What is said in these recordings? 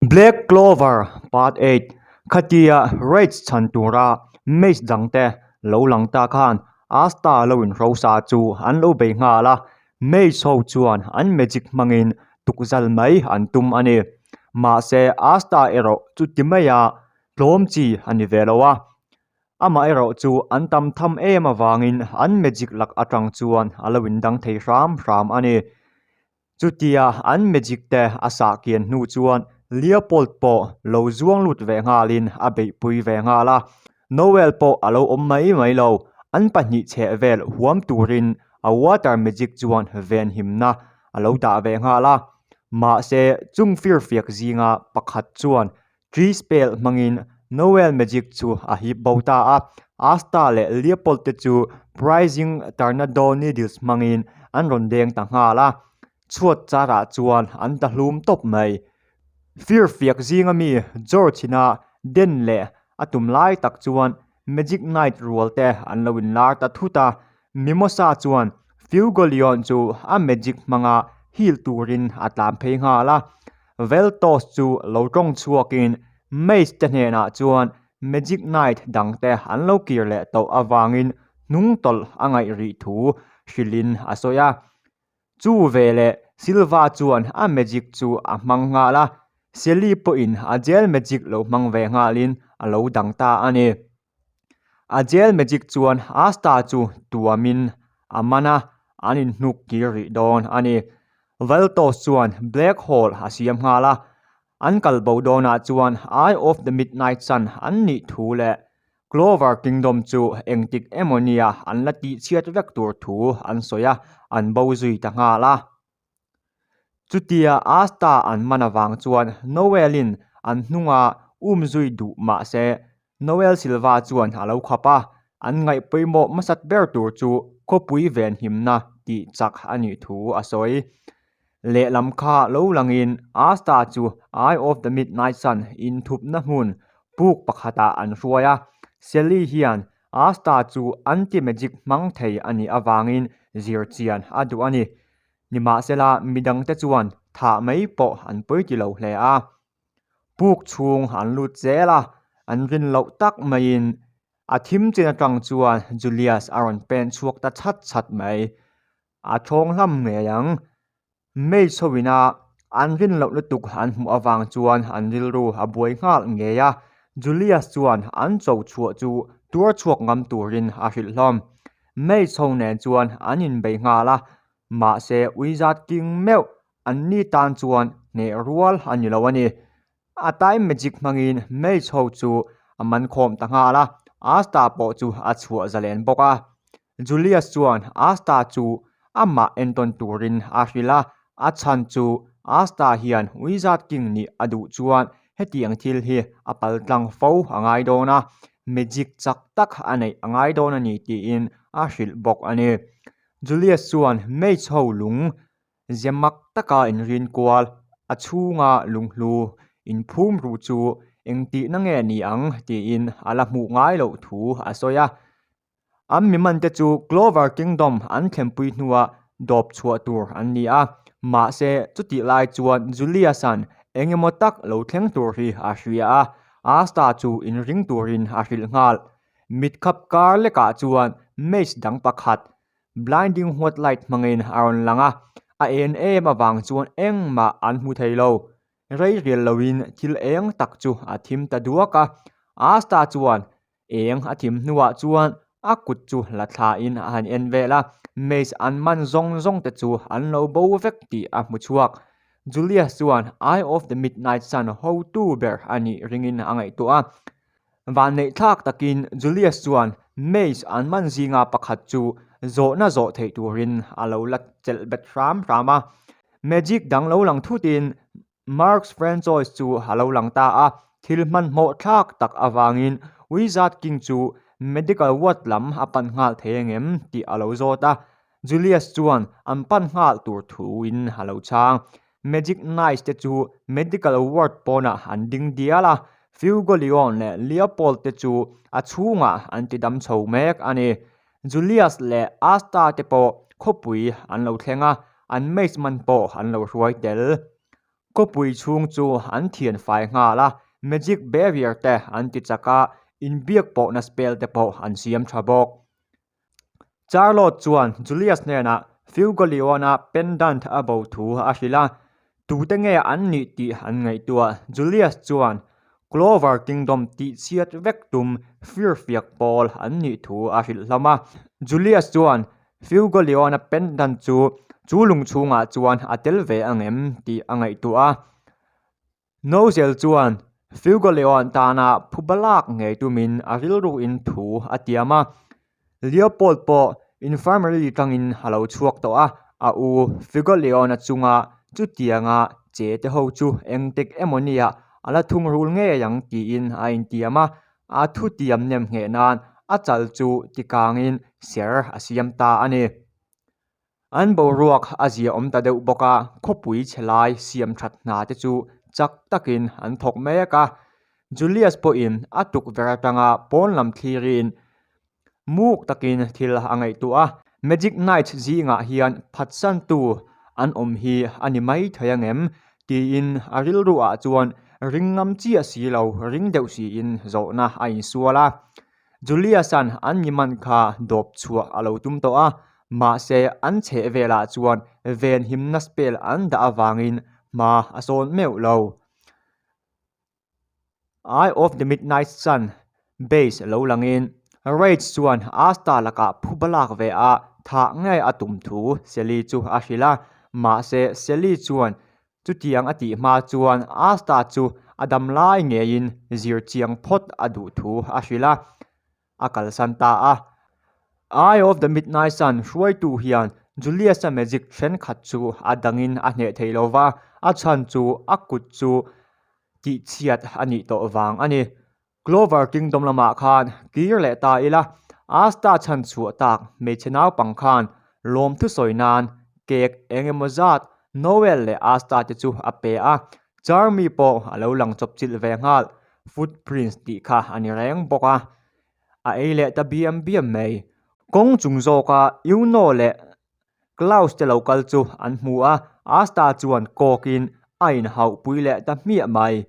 Black Clover Part 8 Khatia Raids chhan tura Mage dangte lo lang ta khan Asta lo inhrosa chu an lo bei nghal a, Mage ho chuan an magic hmangin tukzal mai an tum a ni. Mahse Asta erawh chuti maia tlawm chi a ni ve lo a, amaherawh chu an tam tham em avangin an magic lak atang chuan a lo indang thei hram hram a ni. Chutia an magic te a sah kian hnu chuan Leopold pawh lo zuang lut ve nghalin a beihpui ve nghal a. Noel pawh a lo awm mai mai lo, an pahnih chheh vel huam turin a water magic chuan venhimna a lo dah ve nghal a. Mahse chung firfiak zinga pakhat chuan Tree spell hmangin Noel magic chu a hip bo ta a, Asta leh Leopold te chu Prizing Tornado Needles hmangin an rawn deng ta nghal a, chhuat charah chuan an ta hlum tawp mai. Firfiak zinga mi George ina den leh a tum lai tak chuan Magic Knight rual te an lo inlar ta thut a, Mimosa chuan Fuegoleon chu a magic hmanga heal turin a tlan phei nghal a, Veltos chu lo tawng chhuakin Mage te hnenah chuan Magic Knight dang te an lo kir leh tawh avangin hnung tawlh a ngaih rih thu hrilhin a sawi a. Chu veleh Silva chuan a magic chu a hmang nghal a, Shelly pawhin a jail magic lo hmang ve nghalin a lo dang ta a ni. A jail magic chuan Asta chu tuamin a man a, an inhnuk kir rih dawn a ni. Valtos chuan black hole a siam nghal a, an kal bo dawnah chuan Eye of the Midnight Sun an nih thu leh Clover Kingdom chu engtik emaw nia an la tihchhiat vek tur thu an sawi a, an bo zui ta nghal a. Chutia Asta an man avang chuan Noel-in an hnunga um zui duh mah se Noel Silva chuan a lo khap a, an ngaih pawimawh hmasat ber tur chu khawpui venhimna tih chak a nih thu a sawi. Lehlam kha lo langin Asta chu Eye of the Midnight Sun inthupna hmun puk pakhatah an hruai a, Sally hian Asta chu anti-magic hmang thei a nih avangin zir chian a duh a ni. Nimahsela midangte chuan thah mai pawh an pawi ti lo hle a. Puk chhung an lut zel a, an rin loh tak maiin a thim chin atang chuan Julius a rawn pen chhuak ta chhat chhat mai. A thawng hlam ngei ang. Mage ho ina an rin loh lutuk an hmuh avang chuan an rilru a buai nghal ngei a, Julius chuan an cho chhuah chu tuar chhuak ngam turin a hrilh hlawm. Mage ho nen chuan an inbei nghal a, mahse uizat king meuh an ni tan chuan hneh rual a ni lo a ni. A time magic hmangin mage ho chu a man khawm ta nghal a, Asta pawh chu a chhuah zalen bawk a. Julius chuan Asta chu amah entawn turin a hrilh a, a chhan chu Asta hian Wizard King nih a duh chuan hetiang thil hi a pal tlang fo a ngai dawn a, magic chak tak a neih a ngai dawn a ni tiin a hrilh bawk a ni. Julius chuan mage ho lung Ze mak taka inrin kual, a chhunga lunghlu inphum ru chu engtihna nge ni ang tiin a la hmuh ngai loh thu a sawi a. An mi mante chu Clover Kingdom an thlenpui hnua dawp chhuah tur an ni a, mahse chutih lai chuan Julius-a'n eng emaw tak lo thleng tur hi a hria a, Asta chu inring turin a hrilh nghal. Mitkhap kar lekah chuan mage dang pakhat Blinding white light hmangin a rawn lang a, a en em avang chuan engmah an hmu thei lo. Rei rial loin thil eng tak chu a thim ta duak a, Asta chuan eng a thim hnuah chuan a kut chu la thlain a han en vel a, maze an man zawng zawng te chu an lo bo vek tih a hmu chhuak. Julius chuan Eye of the Midnight Sun hotu ber a nih ringin a ngaihtuah a. Vanneih thlak takin Julius chuan Maze an man zinga pakhat chu zawhna zawh theih turin a lo la chelh bet hram hram a. Magic dang lo lang thutin Mark's Francois chu a lo lang ta a, thil hmanhmawh thlak tak avangin Wizard King chu medical ward lam a pan nghal thei angem tih a lo zawt a. Julius chuan an pan nghal tur thuin a lo chhang. Magic Knights te chu medical ward pawnah an ding dial a, Fuegoleon leh Leopold te chu a chhungah an ti dam chho mek a ni. Julius leh Asta te pawh khawpui an lo thleng a, an mage man pawh an lo hruai tel. Khawpui chhung chu an thian fai nghal a, magic barrier te an ti chak a, inbiak pawhna spell te pawh an siam tha bawk. Charlotte chuan Julius hnenah Fuegoleon-a pendant a bo thu a hrilh a, tute nge an nih tih an ngaihtuah. Julius chuan Clover Kingdom tihchhiat vek tum firfiak pawl an nih thu a hrilh hlawm a. Julius chuan Fuegoleon-a pendant chu chu lung chhungah chuan a tel ve ang em tih a ngaihtuah a. Nozel chuan Fuegoleon tana phuba lak ngei tumin a rilruin thu a tiam a. Leopold pawh infirmary tangin a lo chhuak tawh a, a u Fuegoleon-a chunga chutianga che te ho chu engtik emaw nia a la thungrul ngei ang tiin a intiam a, a thutiam nem ngheh nan a chal chu tikangin ser a siam ta a ni. An boruak a zia awm ta deuh bawk a, khawpui chhe lai siam that hna te chu chak takin an thawk mek a. Julius pawhin a tukverh atanga pawn lam thlirin muk takin thil a ngaihtuah a. Magic Knights zingah hian phatsantu an awm hi a ni mai thei angem? tiin a rilru ah chuan ring ngam chiah si lo ring deuh siin zawhna a insual a. Julius-a'n an mi man kha dawp chhuah a lo tum tawh a, mahse an chheh velah chuan venhimna spell an dah avangin hma a sawn meuh lo. Eye of the Midnight Sun base lo langin Rage chuan Asta lakah phuba lak ve a thah ngei a tum thu Sally chu a hrilh a, mahse Sally chuan Chutiang a tih hma chuan Asta chu a dam lai ngeiin zir chiang phawt a duh thu a hrilh a, a kalsan ta a. Eye of the Midnight Sun hruaitu hian Julius-a magic thenkhat chu a dangin a hneh thei lo va, a chhan chu a kut chu tihchhiat a nih tawh vang a ni. Clover Kingdom lamah khan kir leh ta ila, Asta chhan chhuah tak hmeichhe naupang khan lawmthu sawi nan cake eng emaw zat Noel leh Asta te chu a pe a, Charmy pawh a lo lang chawp chilh ve nghal, Footprints tih kha a ni reng bawk a, a ei leh ta biam biam mai. Kawng chung zawka Uno leh Klaus te lo kal chu an hmu a, Asta chuan kawkin a inhauhpui leh ta hmiah mai.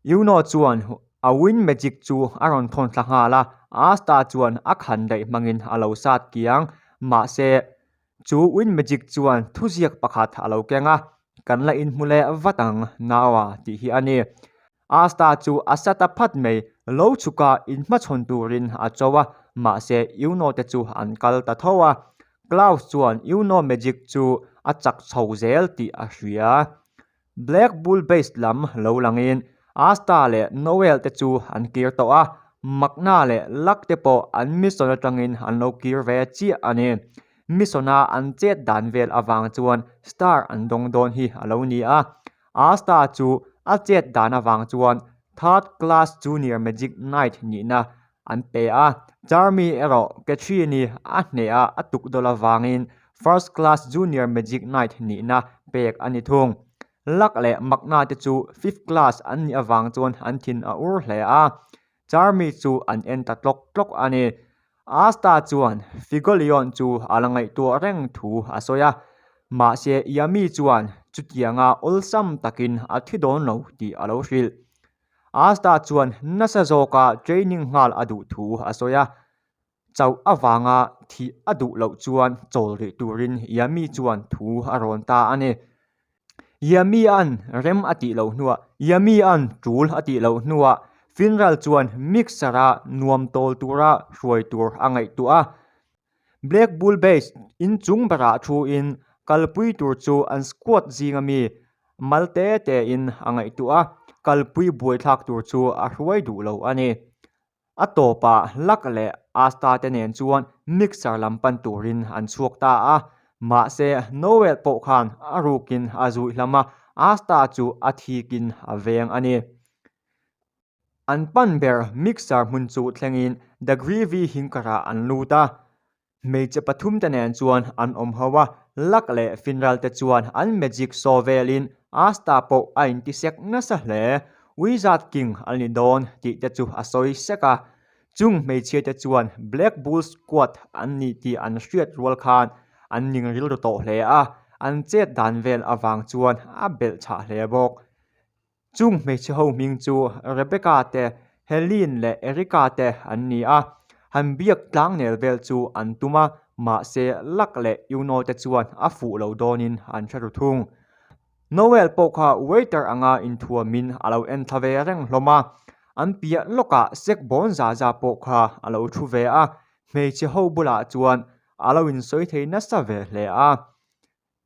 Yuno chuan a wind magic chu a rawn thawn thla nghal a, Asta chuan a khan daih hmangin a lo sat kiang. Mahse, chu wind magic chuan thuziak pakhat a lo keng a, Kan la inhmu leh vat ang, Naua tih hi a ni. Asta chu a sa ta phat mai, lo chhuka inhmachhawn turin a cho a, mahse Yuno te chu an kal ta tho a. Klaus chuan Yuno magic chu a chak chho zel tih a hria. Black Bull Base lam lo langin Asta leh Noel te chu an kir tawh a, Magna leh Luck te pawh an mission atangin an lo kir ve chiah a ni. Mission a an chet dan vel avang chuan star an dawng dawn hi a lo ni a. Asta chu a chet dan avang chuan Third Class Junior Magic Knight nihna an pe a, Charmy erawh Catherine-i a hneh a a tuk dawlh avangin First Class Junior Magic Knight nihna pek a ni thung. Luck leh Magna te chu Fifth Class an nih avang chuan an thin a ur hle a, Charmy chu an en ta tlawk tlawk a ni. Asta chuan Figolion chu a la ngaihtuah reng thu a sawi a, mahse Yami chuan chutianga awlsam takin a thi dawn lo tih a lo hrilh. Asta chuan nasa zawka training nghal a duh thu a sawi a, chauh avanga thih a duh loh chuan chawl rih turin Yami chuan thu a rawn ta a ni. Yami-a'n rem a tih loh hnuah Yami-a'n tul a tih loh hnuah Finral chuan mixer-a nuam tawl tura hruai tur a ngaihtuah a. Black Bull Base inchung berah thuin kalpui tur chu an squad zinga mi mal te tein a ngaihtuah a, kalpui buaithlak tur chu a hruai duh lo a ni. A tawpah Luck leh Asta te nen chuan mixer lam pan turin an chhuak ta a, mahse Noel pawh khan a rukin a zuih hlam a, Asta chu a thikin a veng a ni. An pan ber mixer hmun chu thlengin The Greavy Hinker-ah an lut a. Hmeichhe pathum te nen chuan an awm ho a, Luck leh Finral te chuan an magic show velin Asta pawh a intisek nasa hle. Wizard King a ni dawn tih te chu a sawi sek a. Chung hmeichhia te chuan Black Bull Squad an ni tih an hriat rual khan an ning rilru tawh hle a. an chet dan vel avang chuan a belh chhah hle bawk. Chung hmeichhe ho hming chu Rebecca te, Helene leh Erica te an ni a, han biak tlangnel vel chu an tum a, mahse Luck leh Uno te chuan a fuh lo dawnin an hre ru thung. Noel pawh kha waiter anga inthuamin a lo en thla ve reng hlawm a, an piah lawkah sek bawn za za pawh kha a lo thu ve a, hmeichhe ho bulah chuan a lo insawi thei nasa ve hle a.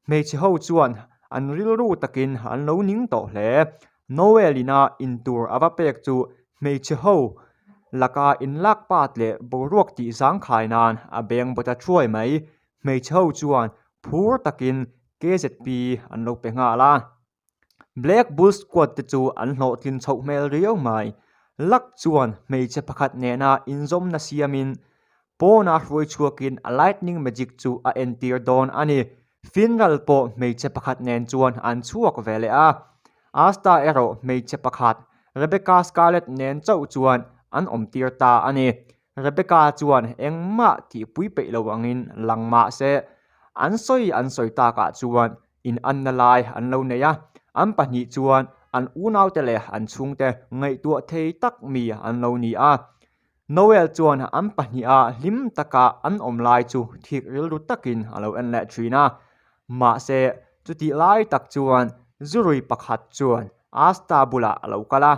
Hmeichhe ho chuan an rilru takin an lo ning tawh hle. Noel ina intur a va pek chu hmeichhe ho laka inlak pat leh boruak tih zangkhai nan a beng bawt a thuai mai. Hmeichhe ho chuan phur takin KZP an lo pe nghal a. Black Bull Squad te chu an hlawhtlin chhoh hmel riau mai. Luck chuan hmeichhe pakhat nena inzawmna siamin pawna hruai chhuakin a Lightning Magic chu a entir dawn a ni. Finral pawh hmeichhe pakhat nen chuan an chhuak ve leh a. Asta erawh hmeichhe pakhat Rebecca Scarlett nen chauh chuan an awmtir ta a ni. Rebecca chuan engmah tihpui peih lo angin lang mah se, an sawi an sawi takah chuan in anna lai an lo nei a, an pahnih chuan an unaute leh an chhungte ngaihtuah thei tak mi an lo ni a. Noel chuan an pahniha hlim taka an awm lai chu thik rilru takin a lo en leh thin a, mahse chutih lai tak chuan zurui pakhat chuan Asta bulah a lo kal a,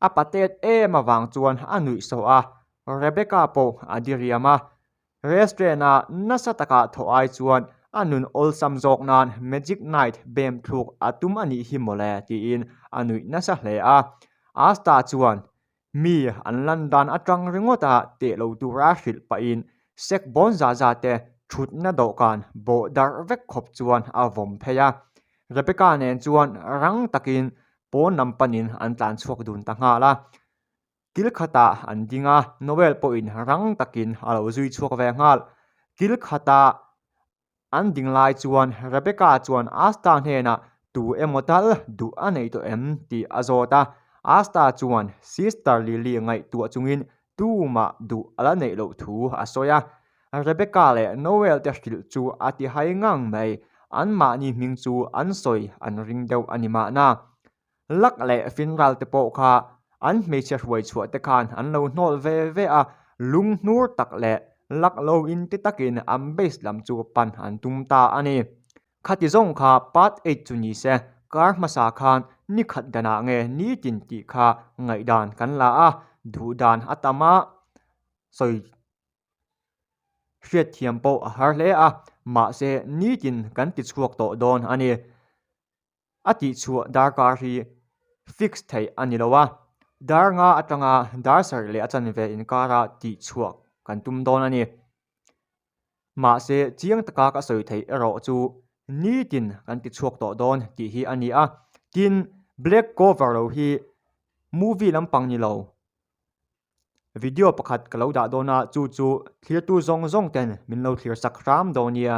A patet em avang chuan a nuih sawh a, Rebecca pawh a diriam a. Restaurant-a nasa taka thawh ai chuan a nun awlsam zawk nan Magic Night bem thluk a tum a nih hi mawle tiin a nuih nasa hle a. Asta chuan mi an lan dan atang ringawt a teh lo tura hrilh pahin sek bawn za za te thutna dawhkan bawh darh vek khawp chuan a vawm phei a. Rebecca nen chuan rang takin Pawn lam panin an tlan chhuak dun ta nghal a, kil khatah an ding a, Noel pawhin rang takin a lo zui chhuak ve nghal. Kil khata an ding lai chuan Rebecca chuan Asta hnenah tu emaw tal duh a nei tawh em tih a zawt a, Asta chuan Sister Lily ngaihtuah chungin tumah duh a la neih loh thu a sawi a. Rebecca leh Noel te hrilh chu a ti hai ngang mai, anmahni hming chu an sawi an ring deuh a ni mahna. Luck leh Finral te pawh kha an hmeichhe hruai chhuah te khan an lo hnawl ve ve a, lunghnur tak leh luck lo in ti takin an base lam chu pan an tum ta a ni. Khati zawng kha part eight chu ni se, kar hmasa khan ni khat danah nge nitin tih kha ngaihdan kan la a, duhdan a tam a, sawi Hriatthiam pawh a har hle a, mahse nitin kan ti chhuak tawh dawn a ni. A tihchhuah darkar hi fix theih a ni lo a, dar nga atanga dar sarih leh a chanve inkara tihchhuah kan tum dawn a ni. Mahse chiang taka ka sawi theih erawh chu nitin kan ti chhuak tawh dawn tih hi a ni a, tin black cover lo hi movie lampang ni lo. Video pakhat ka lo dah dawn a, chu chu thlirtu zawng zawng ten min lo thlir sak hram dawn nia.